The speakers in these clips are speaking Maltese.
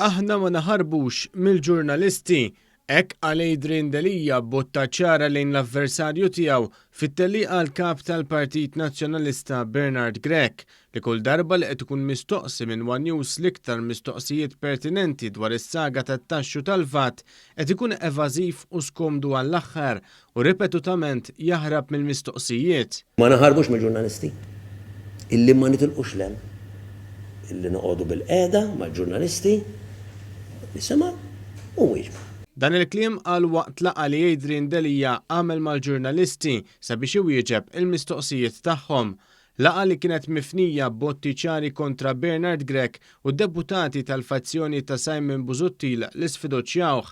Aħna ma naħarbux mill-ġurnalisti. Hekk qal Adrian Delia b'botta ċara lejn l-avversarju tiegħu fit-tellieqa għall-Kap tal-Partit Nazzjonalista Bernard Grech li kull darba li qed ikun mistoqsi minn one News l-iktar mistoqsijiet pertinenti dwar is-saga tat-taxxi u tal-VAT qed ikun evażiv u skomdu għall-aħħar u ripetutament jaħrab mill-mistoqsijiet. Ma naħarbux mill-ġurnalisti. Illi ma nitilqux 'l hemm. Illi noqogħdu bilqiegħda mal-ġurnalisti, nisimgħu u nwieġbu. Dan il-kliem qal waqt laqgħa li Adrian Delia għamel mal-ġurnalisti sabiex iwieġeb il-mistoqsijiet tagħhom. Laqgħa li kienet mifnija b'botti ċari kontra Bernard Grech u d-deputati tal-fazzjoni ta' Simon Busuttil li sfiduċjawh.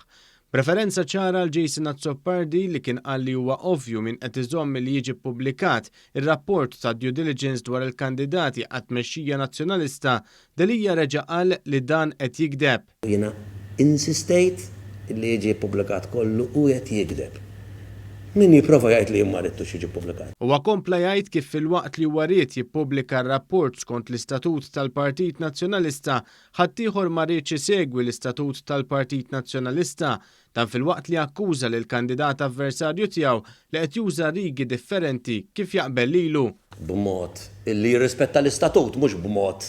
B'referenza ċara għal Jason Azzopardi li kien qal li huwa ovvju min qed iżomm milli jiġi ppubblikat ir-rapport ta' due diligence dwar il-kandidati għat-tmexxija Nazzjonalista, Delia reġa' qal li dan qed jigdeb. Jiena insistejt li jiġi ppubblikat kollu u qed jigdeb. Min jipprova jgħid li jien ma ridtux jiġi ppubblikat. Huwa kompla jgħid kif filwaqt li huwa ried jippubblika r-rapport skont l-istatut tal-Partit Nazzjonalista, Ħaddieħor ma riedx isegwi l-istatut tal-Partit Nazzjonalista. Dan filwaqt li akkuża lill-kandidat avversarju tiegħu li qed juża rigi differenti kif jaqbel lilu. B'mod li jirrispetta l-istatut mhux b'mod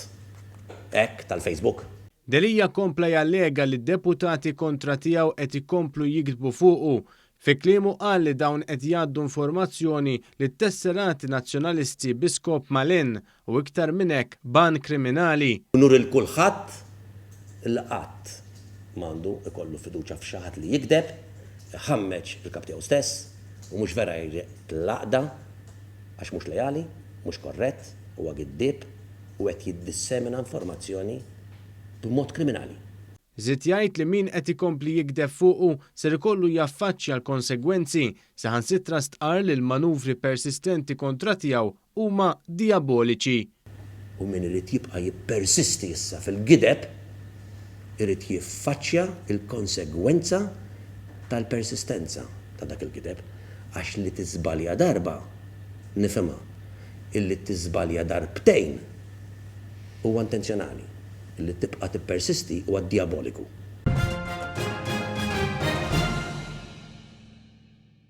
hekk tal-Facebook. Delia kompla jallega li deputati kontra tiegħu qed ikomplu jiktbu fuqu. Fi kliemu qal li dawn qed jgħaddu informazzjoni lit-tesserati Nazzjonalisti bi skop malinn u iktar minn hekk b'għan kriminali. U nuri 'l kulħadd li qatt m'għandu jkollu fiduċja f'xi ħadd li jigdeb, iħammeġ il-kap tiegħu stess u mhux vera jrid l-għaqda għax mhux leali, mhux korrett, huwa giddieb u qed jiddissemina informazzjoni b'mod kriminali. Żied jgħid li min qed ikompli jigdeb fuqu ser ikollu jaffaċċja l-konsegwenzi, saħansitra stqarr li l-manuvri persistenti kontra tiegħu huma dijaboliċi. U min irid jibqa' jippersisti issa fil-gideb irid jiffaċċja l-konsegwenza tal-persistenza ta' dak il-gideb. Għax li tiżbalja darba nifhimha, illi tiżbalja darbtejn huwa intenzjonali, illi tibqa' tippersisti huwa dijaboliku.